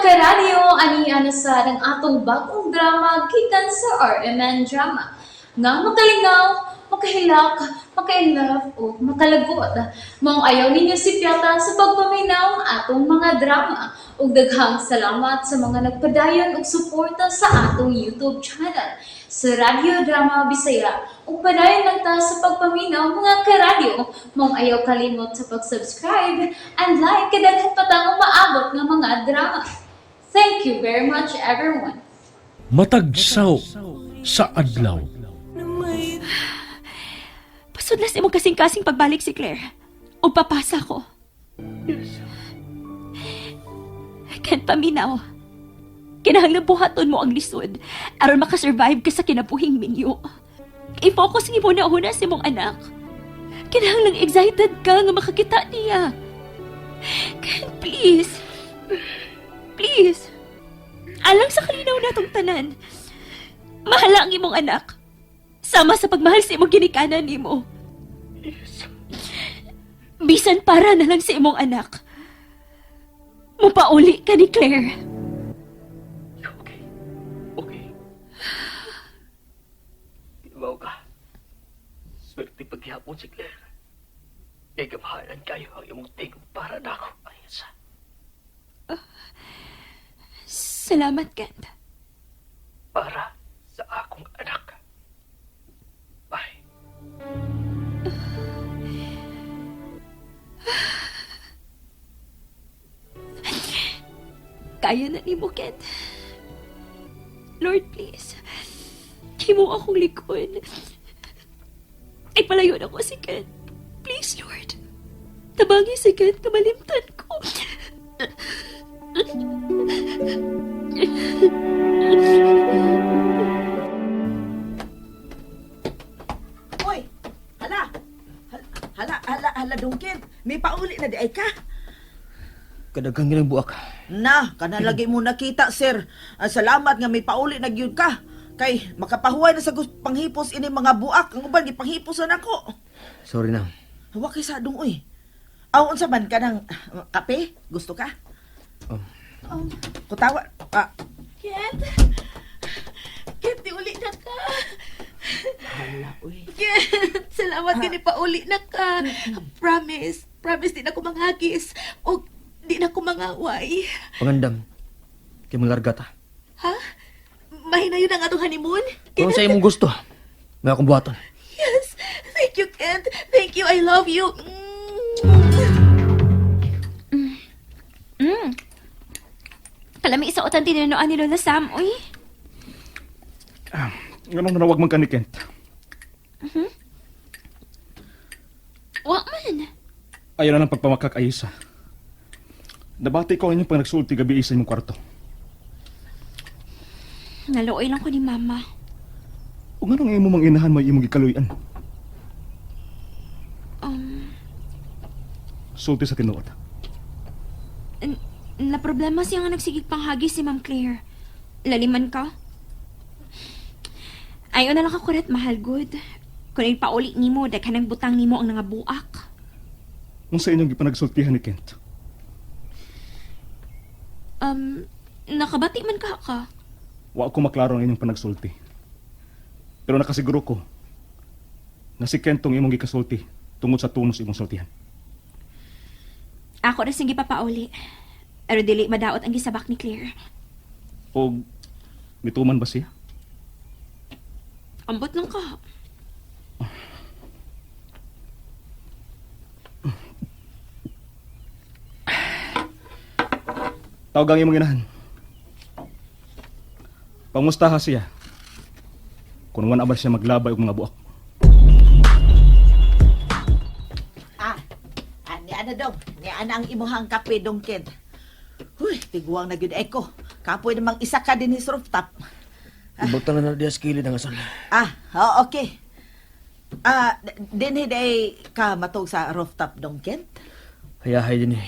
Karadyo, ani na sa ang atong bagong drama gikan sa RMN Drama. Nga makalingaw, makahilak, makainlove o makalagot. Maong ayaw ninyo sipyata sa pagpaminaw ang atong mga drama. Ug daghang salamat sa mga nagpadayon og suporta sa atong YouTube channel sa Radyo Drama Bisaya. Ug padayon lang ta sa pagpaminaw, mga karadyo. Maong ayaw kalimot sa pag-subscribe and like kay daghan pa tang umaabot nga mga drama. Thank you very much, everyone. Matagsaw sa adlaw. Pasudlas imong kasing-kasing pagbalik si Claire. O papasa ko. Ken paminaw. Kinahanglan buhaton mo ang lisod aron makasurvive ka sa kinabuhing minyo. I-focus nimo na una sa imong anak. Kinahanglan excited ka nga makakita niya. Ken, please. Please. Alang sa kalinaw natong tanan. Mahala ang imong anak. Sama sa pagmahal sa imong ginikanan nimo. Bisan para na lang sa imong anak. Mupauli ka ni Claire. Okay. Okay. Ibaw ka. Swerte paghihapon si Claire. Kay gamhanan kayo ang imong tingog para nako. Ay, sa. Salamat, Kent. Para sa akong anak. Bye. Kaya na nimo, Kent. Lord, please. Himo akong likod. Ay, palayo na ko si Kent. Please, Lord. Tabangi si Kent, kamalimtan ko. Hoy, hala. Hala, hala, hala, dungkin. May pauli na di ay ka. Kadaghang ginang buak. Na, kana lagi mo nakita, sir. Ah, salamat nga may pauli na gyud ka. Kay makapahuway na sa panghipos ini mga buak. Ang uban gipanghipos na nako. Sorry na. Wa kay sa dong uy. Aw unsa man ka ng kape? Gusto ka? Oh. Kutawa. Ah, Kent! Kent, di uli na ka. hala uy. Kent, salamat ka ni pauli na ka. Promise, promise di na ko manghagis. O di na ko mangaway. Pangandam. Kay mong larga ta. Ha? Mahina yun ang atong honeymoon? Kung sa imong gusto, may akong buhaton. Yes! Thank you, Kent. Thank you. I love you. Kalami isa utan tinunuan ni Lola Sam, uy. Ganong nanawag man ka ni Kent? Wa man. Ayaw na lang pagpamakak ay isa. Nabati ko ang inyong panagsulti gabi isa imong kwarto. Naluoy lang ko ni Mama. O nga nang imo mang inahan may imong gikaluyan? Sulti sa tinuod. Na problema siya nga nagsigig panghagis si Ma'am Claire. Laliman ka. Ayaw na lang ka kuret, mahal good. Kung ipauli nimo, daghan ang butang nimo ang nangabuak. Kung sa inyong gipanagsultihan ni Kent, Nakabati man ka ka. wa ko maklaro ang inyong panagsulti. Pero nakasiguro ko na si Kent tong imong gikasulti tungod sa tunos imong sultihan. Ako na sing gipapauli. Pero dili madaot ang gisabak ni Claire. O mituman ba siya? Ambot lang ka. Tawag ang imong inahan. Pangustaha siya. Kung wala ba siya maglabay og mga buak. Ah, ah ni ana dong. Ni ana ang imuhang kape dong Ken. Huy, tiguang na gyud ay ko. Kapoy namang isa ka din sa rooftop. Ibutang na na diya sa kilid ang asol. Ah, oh, okay. Ah, dinhi day ka matog sa rooftop dong Kent. Hayahay din eh.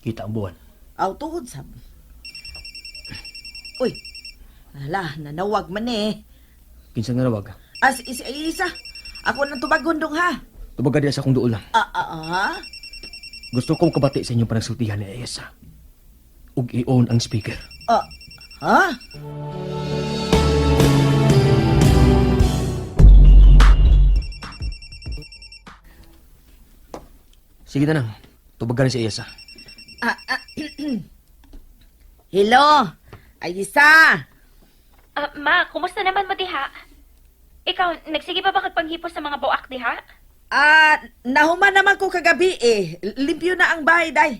Kita ang buwan. Aw, tuhod sab. Uy, hala, nanawag man eh. Kinsang nanawag. As isa, isa. Ako nang tubagon dong ha. Tubag ka diya sa akong duol lang. Ah, ah, ah. Gusto kong kabati sa inyong panagsultihan ni Ayesa. Ug i-on ang speaker. Ah, ha? Sige na nang. Tubagan si Esa. Ah, ah, Hello, Ayisa. Ah, ma, kumusta naman mo diha? Ikaw, nagsige pa ba kag panghipos sa mga buak diha? Ah, nahuman naman ko kagabi eh. Limpyo na ang bahay, day.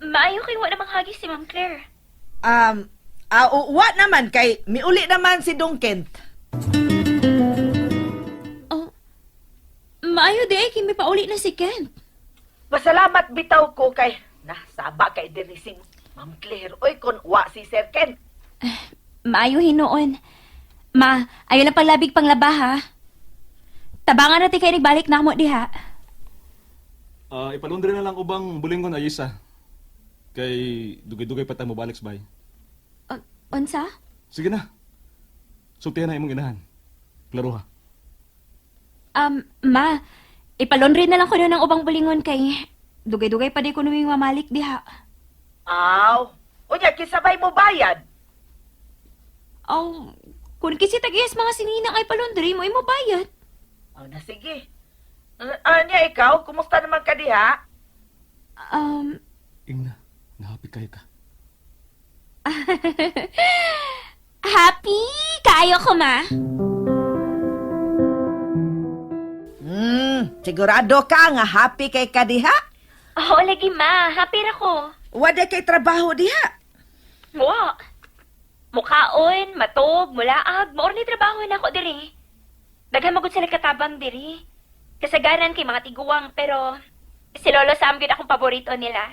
Maayo kay wa namang hagi si Ma'am Claire. Wa naman kay miuli naman si Dong Kent. Oh, maayo di ay kay may pauli na si Kent. Pasalamat bitaw ko kay nasaba kay diri si Ma'am Claire. Oy, kon wa si Sir Kent. Maayo hinuon. Ma, ayaw lang paglabig panglaba ha. Tabangan natin kay nagbalik na mo diha. Ah, ipalundre na lang ubang bulingon Ayisa. Kay dugay-dugay pa ta mo balik sa bahay. Unsa? Sige na. Sultihan na imong inahan. Klaro ha. Ma, ipalonre na lang ko ng ubang bulingon kay dugay-dugay pa di ko nuwing mamalik diha. Aw, unya kisabay mo bayad. Aw, kung kasi tag-iyas mga sininang ay palondre mo, ay mabayad. Aw na sige. Anya ikaw, kumusta naman ka diha? Ingna, nahappy kayo ka. Happy! Kaayo ko, ma. Sigurado ka nga happy kay ka diha? Oo, lagi, ma. Happy ra ko. Wala kay trabaho diha. Wa. Mukaon, matog, mulaag, maor ni trabaho na ako diri. Daghan magud sila katabang diri. Kasagaran kay mga tiguang pero si Lolo Sam gyud akong paborito nila.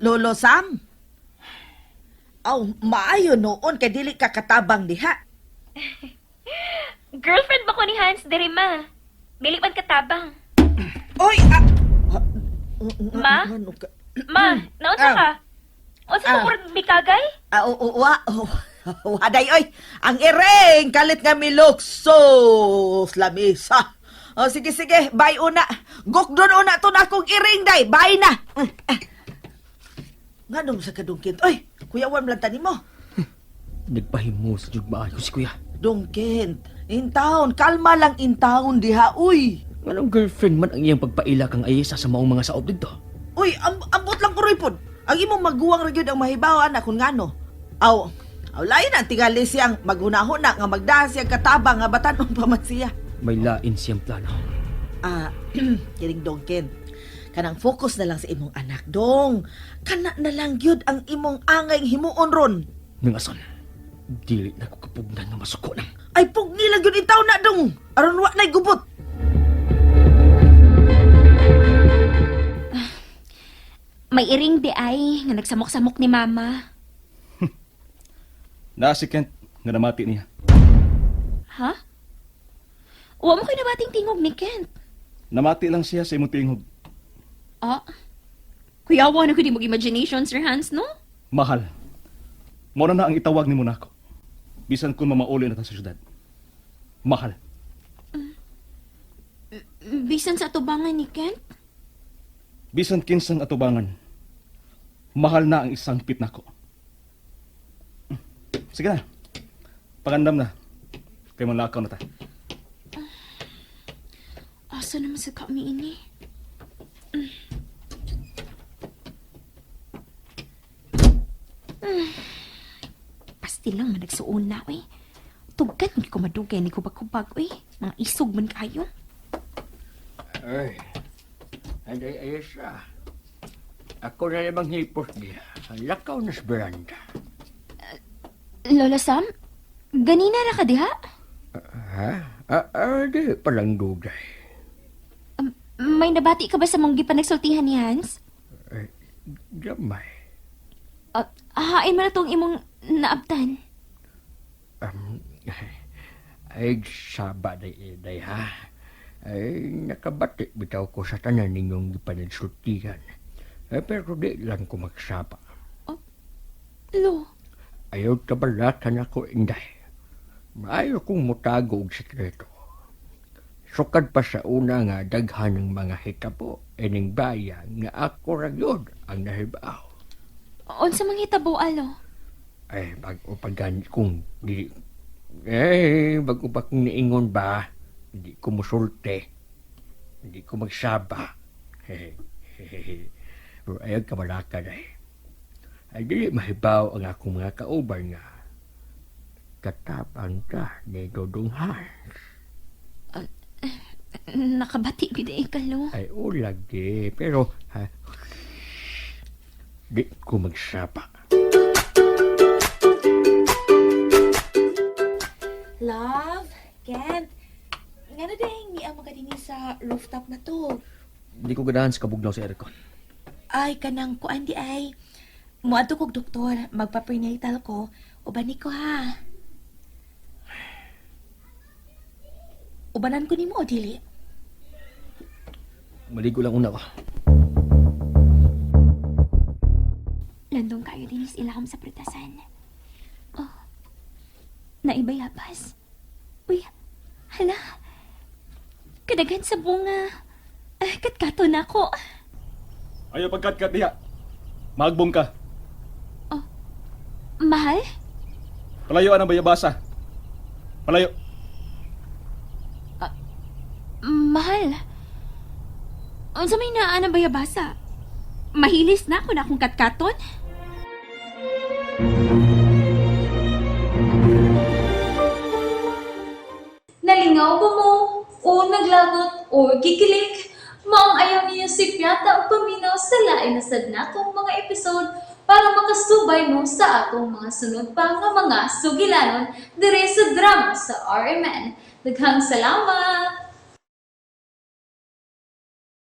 Lolo Sam? Aw, maayo noon kay dili ka katabang diha. Girlfriend ba ko ni Hans diri ma? Dili man katabang. Oy, ah, Ma? Ano ka? Ma, naunsa Ah. ka? Unsa Ah. ka murag mikagay? Ah, oo, wa, wa, day, oy. Ang iring, kalit nga miluksos, lamisa. O, sige, sige, bye una. Gukdon una to na akong iring, day. Bye na. Ah. Nga nung sa kadungkit. Oy, kuya Juan, lang tani mo. Nagpahimo sa jud maayo si kuya. Dungkit, in town, kalma lang in town diha, uy. Nganong girlfriend man ang iyang pagpaila kang Ayesa sa maong mga saob didto? Uy, ambot lang ko pod. Ang imong maguwang ra gyud ang mahibaw ana kung ngano. Aw, aw lain ang tingali siyang maghunahuna nga magdaha siyang katabang nga batan-on pa man siya. May lain siyang plano. Ah, kining dongken. Kanang focus na lang sa imong anak dong. Kana na lang gyud ang imong angay himuon ron. Nang ason, dili na ko kapugnan nga masuko nang. Ay pugni lang gyud intaw na dong. Aron wa nay gubot. May iring di ay nga nagsamok-samok ni mama. Naa si Kent nga namati niya. Ha? Wa mo kay nabating tingog ni Kent. Namati lang siya sa imong tingog. Ah. Kuya, wa na ko di mo imagination, Sir Hans, no? Mahal. Mao na na ang itawag ni Monaco. Bisan kung mamauli na ta sa syudad. Mahal. Bisan sa atubangan ni Kent? Bisan kinsang atubangan. Mahal na ang isang pitnako. Sige na. Pangandam na. Kay manlakaw na ta. Asa naman sa kami ini? Pasti lang man nagsuon na, uy. Tugkan hindi ko madugay ni kubag-kubag, uy. Mga isog man kayo. Ay, anday ayos ah. Ako na lamang hipos niya. Ang lakaw na sa veranda. Lola Sam, ganina ra ka diha? Ha? Ah, ah, di palang dugay. May nabati ka ba sa mong gipanagsultihan ni Hans? Ay, gamay. Hain man na tong imong naabtan. Ay, saba day iday ha. Ay, nakabati bitaw ko sa tanan ninyong gipanagsultihan. Eh, pero di lang ko magsaba. Lo, Ayaw tabalatan ako, inday. Maayo kong mutago og sekreto. Sukad pa sa una nga daghan ng mga hitabo ining bayan nga ako ra gyud ang nahibaw. Unsa man hitabo, Alo? Ay, bago pa gani kung di... Eh, bago pa kong niingon ba, hindi ko musulte. Hindi ko magsaba. Pero ayaw kamalaka na eh. Ay, dili mahibaw ang akong mga kauban nga. Katabang ka ni Dodong Hans. Nakabati gid ay kalo. Ay, ulagi. Pero, ha, di ko magsaba. Love, Kent, nga na dahil ni ang makadini sa rooftop na to. Hindi ko ganahan sa kabugnaw sa aircon. Ay, kanang kuan di ay. Muadto kog doktor, magpa-prenatal ko. Uban ni ko ha. Ubanan ko nimo o dili? Maligo lang una ko. Landong kayo dinis ilahom sa prutasan. Oh, naibayapas. Uy, hala. Kadagan sa bunga. Ah, katkato na ako. Ayaw pagkatkat diha. Maagbong ka. Mahal? Palayo ang bayabasa. Palayo. Mahal. Unsa may naa na bayabasa? Mahilis na ako na akong katkaton? Nalingaw ba mo? O naglagot o gikilig? Maong ayaw niyo si Piata ang paminaw sa lain na sad natong mga episode para makasubay mo sa atong mga sunod pa nga mga sugilanon dire sa drama sa RMN. Daghang salamat!